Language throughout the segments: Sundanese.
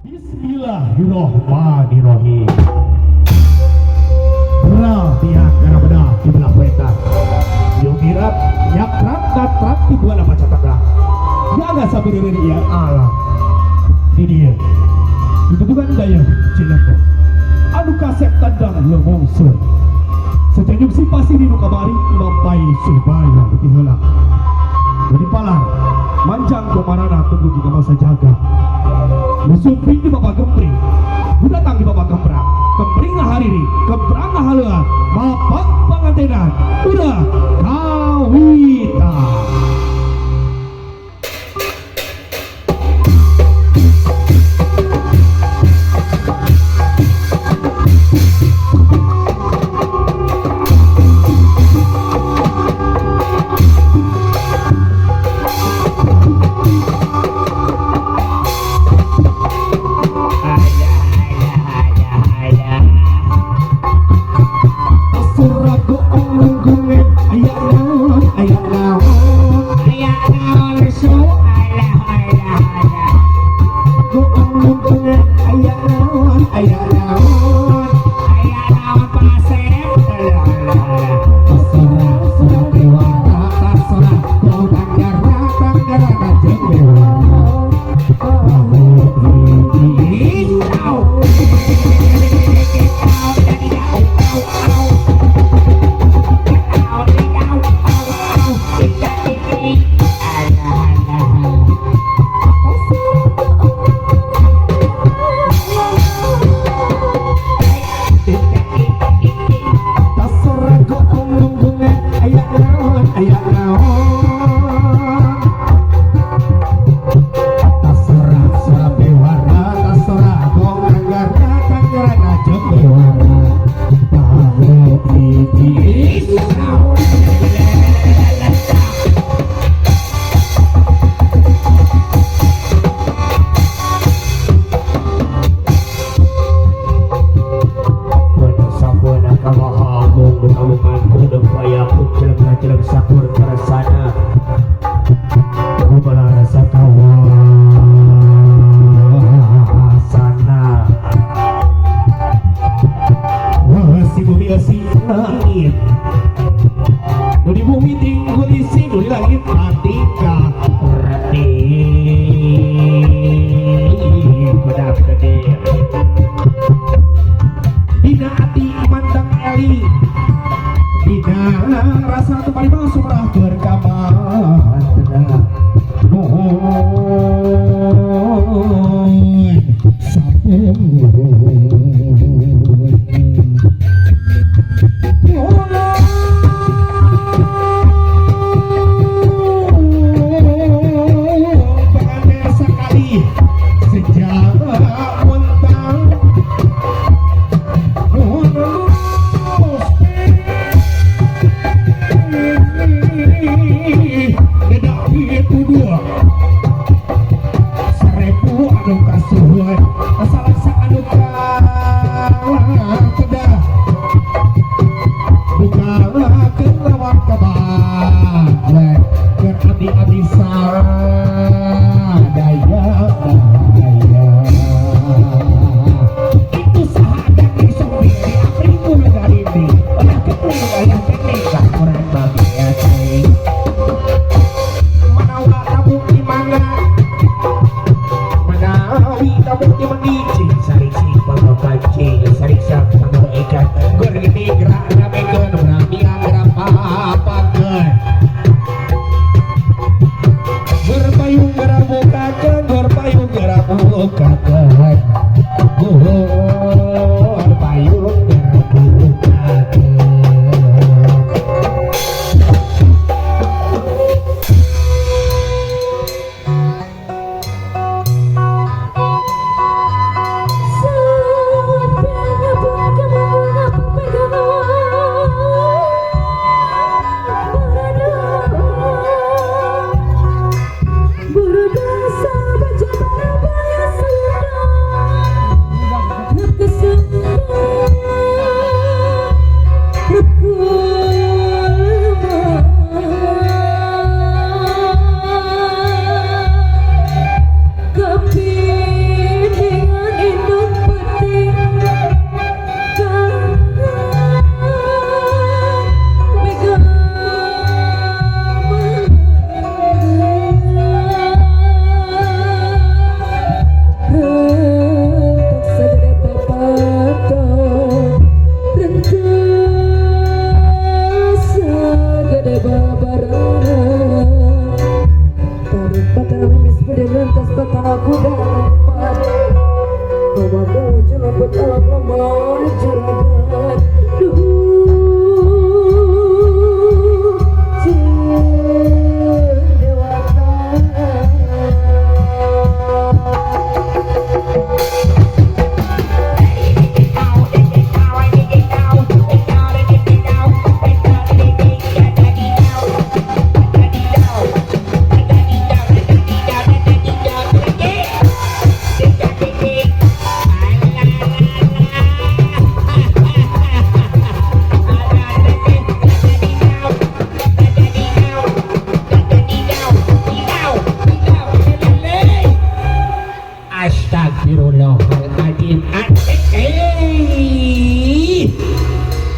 Bismillahirrohmanirrohim. Perhatian karena bedah di belah wetan. Yumirat nyakrat natrat di buana baca tengah. Jaga sabiri yang alam. Di dia. Ditutukan daya Cilembo. Anu kasep tandang lemongso. Sejanjuk si pasti di nuka bari mampai subaya di heula. Jadi palar manjang komarana tunggu jika masa jaga. Musumping di bapak gempring, datang di bapak gemprang, gempring ngahariri, gemprang ngahaleuan, bapak pangantenan, udah kawitan. Buru basa baca barabaya sudah. Astagfirullahaladzim. Eh.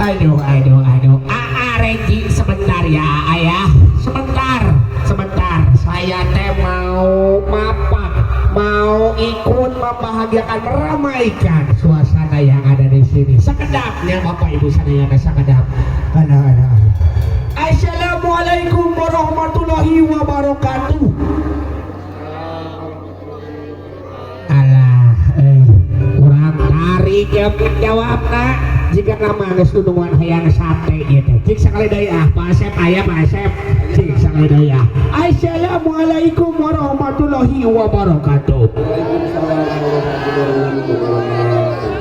Aduh, aduh, aduh. Aa Reji, sebentar ya, ayah. Sebentar, sebentar. Saya teh mau mapak, mau ikut membahagiakan, meramaikan suasana yang ada di sini. Sekedapnya Bapak Ibu sadayana, sekedap. Alah, alah, alah. Assalamualaikum warahmatullahi wabarakatuh. Alah, kurang tarik ya jawabna. Jika nama geus nungguan hayang sate ieu teh. Cik sakali deui ah, Pak Asep aya, Pak Asep. Cik sakali deui ah. Assalamualaikum warahmatullahi wabarakatuh.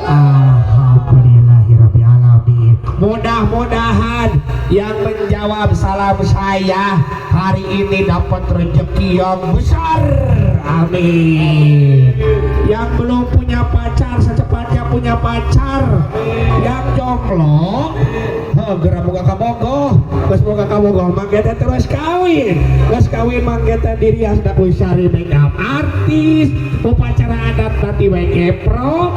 Alhamdulillahirabbil alamin. Mudah-mudahan yang menjawab salam saya hari ini dapat rezeki yang besar. Amin. Yang belum punya pacar secepatnya punya pacar. Yang jomblo, heuh, geura boga kabogoh. Geus boga kabogoh mangke teh terus kawin. Geus kawin mangke teh dirias da ku sari make up artis, upacara adat nanti we kepro,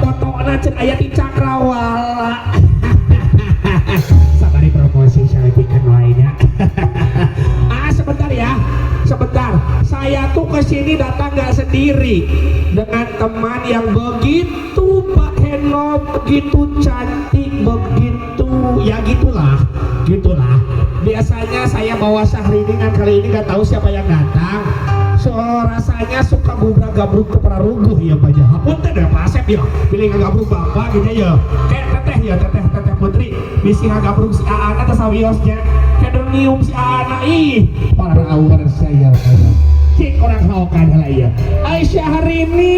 fotona cenah aya di cakrawala. Sabari promosi saeutikkeun wae nya. Ah, sebentar ya. Sebentar. Saya tuh kesini datang nggak sendiri, dengan teman yang begitu pakeno, begitu cantik, begitu ya gitulah, gitulah. Biasanya saya bawa Syahrini kan, kali ini nggak tahu siapa yang datang. So rasanya suka gubrak gabruk ke praruguh ya Pak ya. Hapunten ya Pak Asep ya. Pilih ngagabruk bapak gitu ya. Kayak teteh ya, teteh teteh Putri bisi ngagabruk si Aana teh sawiosnya. Kayak nyium si Aana, ih. Para awar saya. Cik orang haokan heula ieu. Aisyah hari ini.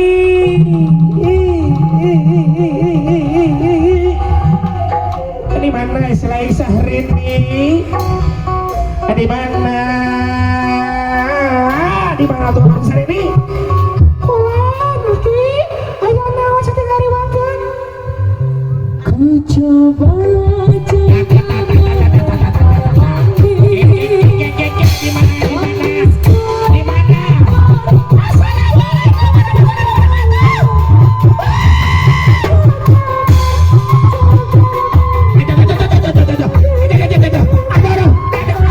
Di mana selain Syahrini? Di mana? Di mana tuh orang Syahrini? Kulan, Ki. Aya naon saking ngariwangkeun? Ku coba. Di mana? Di mana? Di mana? Assalamualaikum warahmatullahi wabarakatuh. Aduh,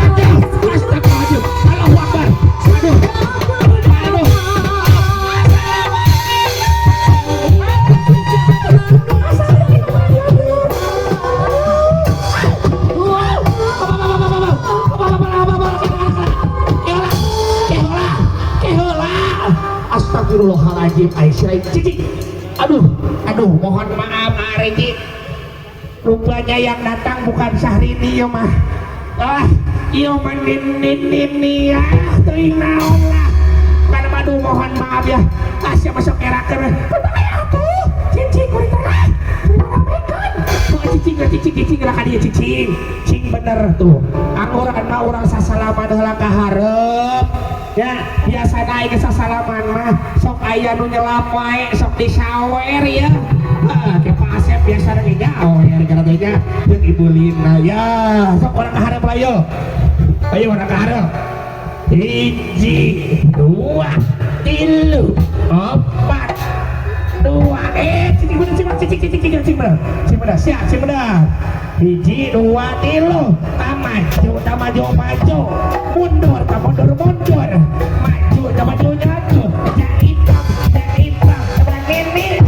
aduh, aduh, astagfirullahaladzim. Allahu Akbar. Aduh, aduh. Astagfirullahaladzim, Aisyah, cicik. Aduh, aduh, mohon maaf, Areji. Rupanya yang datang bukan Syahrini ya mah. Ah, iya mah nin nin nin ya, teuing naon lah. Karena aduh, mohon maaf ya. Ah, siapa masuk erakeun. Kumaha atuh? Cicing kuring teh. Ramekeun. Tuh cicing, cicing, cicing lah ka dieu cicing. Cing bener tuh. Angguran mah urang sasalaman heula ka hareup. Ya, biasa aing sasalaman mah sok aya nu nyelap wae, sok disawer ya. Ah, ke Pak Asep biasa ge nyawer kana teh nya jeung Ibu Lina ya. Sok urang ka hareup lah yo. Ayo urang ka hareup. Hiji, dua, tilu, empat, dua, cicing bener, cicing, cicing, cicing, cicing, cicing bener, cicing bener, siap, cicing bener. Hiji, dua, tilu, tak maju, tak maju, maju, mundur, tak mundur, mundur, maju, tak maju, maju, jaipang, jaipang, sebelah ini.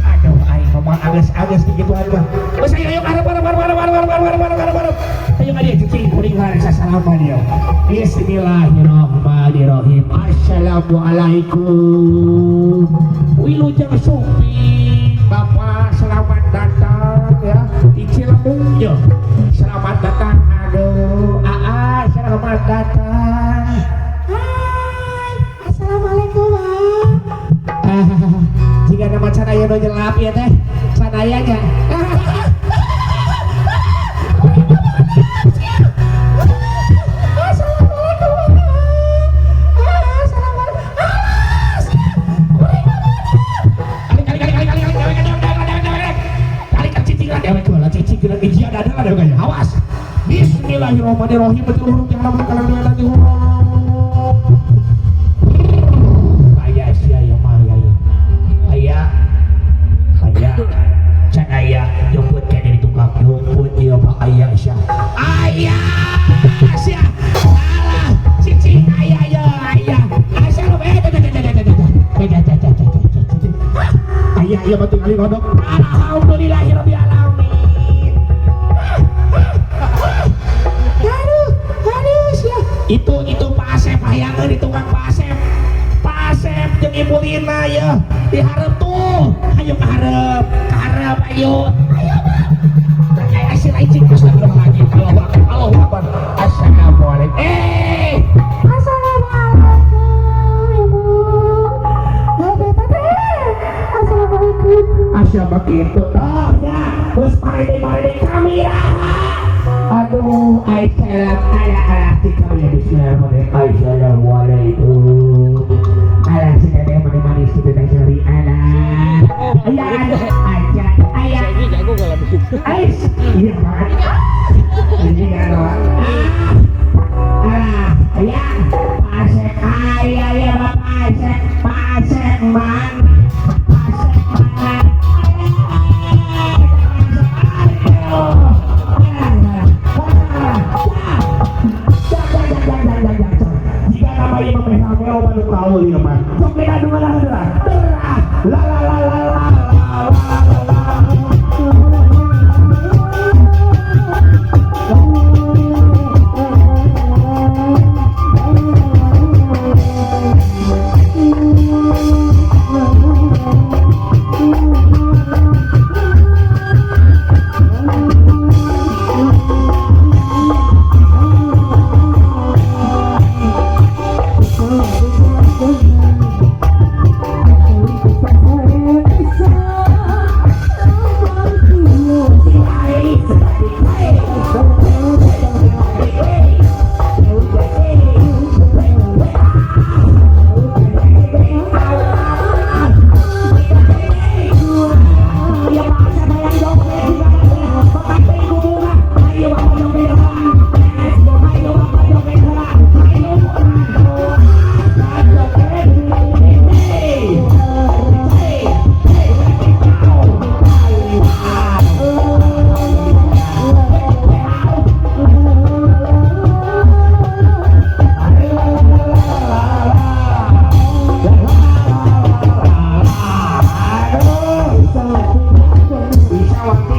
Aduh, aing ngomong ages-ages gituan mah. Wes ayo ayo arep arep arep arep arep arep arep arep arep arep. Ayo ka dieu cicing kuring harek sasalaman yo. Bismillahirrahmanirrahim. Assalamualaikum. Wilujeng Sumping, Bapak selamat datang ya di Cilemung yo. Selamat datang, aduh, aa selamat datang. Hai, assalamualaikum, Pak. Ah, jika nama can aya nu nyelap ya teh, can aya nya. Assalamualaikum, Bapak. Assalamualaikum. Kali kali kali kali kali kali kali kali kali kali kali cicing lah dewek lah cicing lah ijian ada lah dewek awas. Bismillahirrahmanirrahim. Betul huruf yang lama kalau dua lagi huruf. Ayah sia ya mah ya. Aya ieu mah tinggali kodok. Alhamdulillahirabbil alamin. Aduh, aduh sia. Itu Pak Asep hayangeun di tukang Pak Asep. Pak Asep jeung Ibu Lina ya di hareup tuh. Ayo ke hareup, ke hareup ayo. Ayo, Bang. Kayak hasil icing astagfirullahaladzim. Allahu akbar. Allahu akbar. Assalamualaikum. Eh, Assalamualaikum Ibu. Aduh, Teteh. Assalamualaikum. Asya begitu. Oh ya, terus parede-parede kami ya. Aduh, aisyah, ala ala si kami ya bismillahirrahmanirrahim. Assalamualaikum. Ala si teteh manis manis si teteh seri ala. Ayah, aja, ayah. Saya jago kalau begitu. Ais, iya banget. Ini kan, ah, ayah, pasek, ayah, ya bapak, pasek, pasek mana, pasek mana. Jika nama ieu mah meh loba nu kaul ieu mah. Sok beda nu ngalah la la la la la la la la. Bisa waktu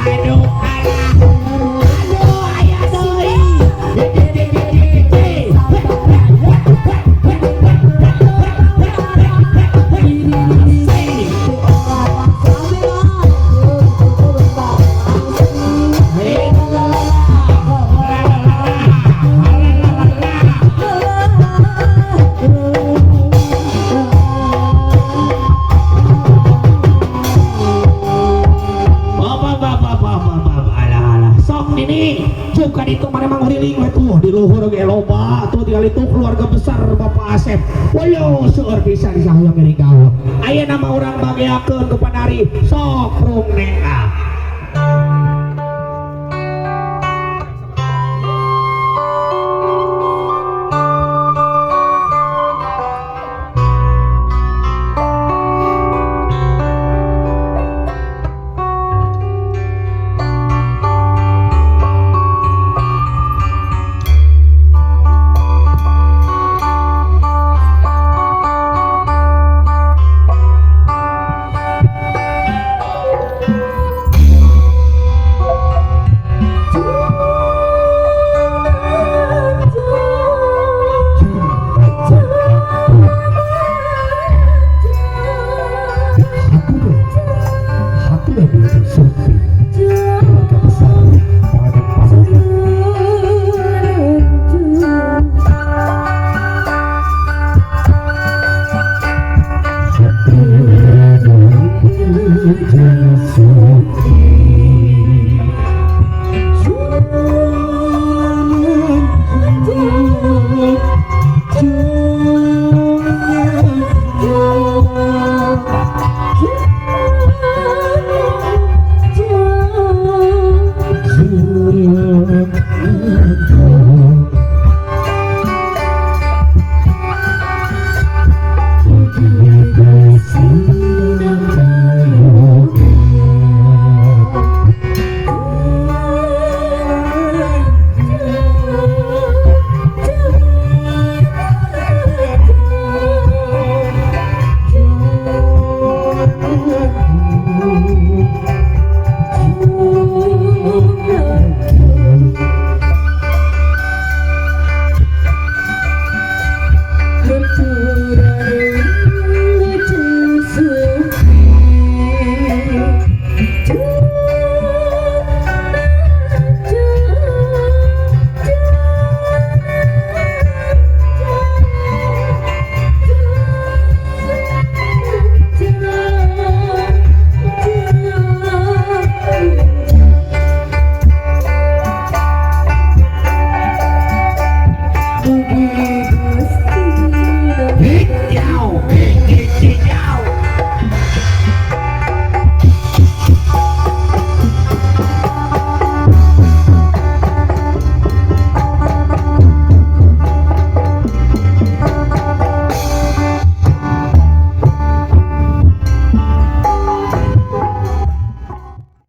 Aduh, alah. Aduh, ayah deui. Bapak, bapak, bapak, bapak, alah, alah. Sok ini, bukan itu mana mang huriling we tuh di luhur ge loba tuh tinggal itu keluarga besar Bapak Asep. Wayo seueur pisan di sahoyong geuning gaul. Aya nama urang bageakeun ke panari sok rung neng ah.